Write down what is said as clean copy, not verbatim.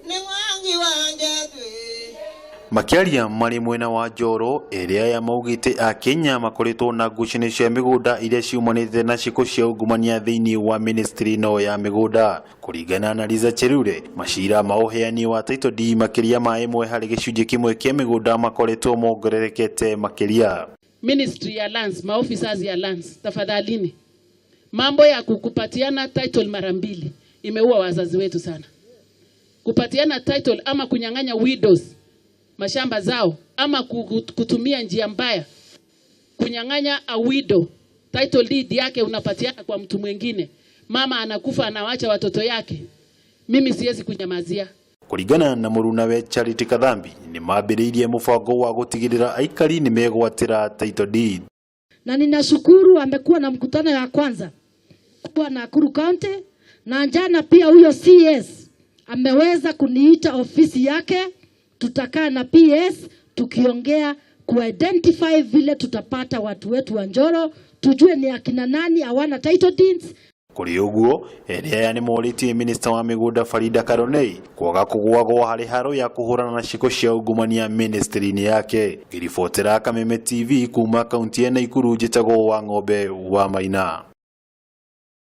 Nĩ Mwangi wa Njatwĩ. Makĩaria marĩ mwena wa Njoro, erĩ aya maugĩte Akenya makoretwo na ngucanio cia mĩgũnda iria ciumanĩte na ciĩko cia ungumania thĩinĩ wa ministry ĩno ya mĩgũnda. Kũringana na Liza Chelule, macira ma ũheani wa title deed makĩria ma ĩmwe harĩ gĩcunjĩ kĩmwe kĩa mĩgũnda makoretwo mongererekete makĩria. Ministry ya Lands, maofficers ya Lands, tafadhalini, mambo ya kukupatiana title mara mbili imeua wazazi wetu sana. Kupatiana title ama kunyang'anya widows mashamba zao ama kutumia njia mbaya kunyang'anya a widow title deed yake, unapatiana kwa mtu mwingine, mama anakufa anawacha watoto yake. Mimi siwezi kunyamazia. Kũringana na mũrunawe Charity Kathambi, nĩ mambĩrĩirie mũbango wa gũtigĩrĩra aikari nĩ megwatĩra title deed. Na ninashukuru amekuwa na mkutano ya kwanza kuwa Nakuru County, na jana pia huyo CS ameweza kuniita ofisi yake, tutakaa na PS tukiongea kuidentify vile tutapata watu wetu wa Njoro, tujue ni akina nani hawana title deeds. Kũrĩ ũguo, erĩ aya nĩ morĩtie minista wa mĩgũnda Farida Karonei kwaga kũgũagwo harĩ haro ya kũhũrana na ciĩko cia ungumania ministry-inĩ yake. Ngĩribotera Kameme TV kuma kaunti ya Nakuru, njĩtagwo Wang'ombe wa Maina.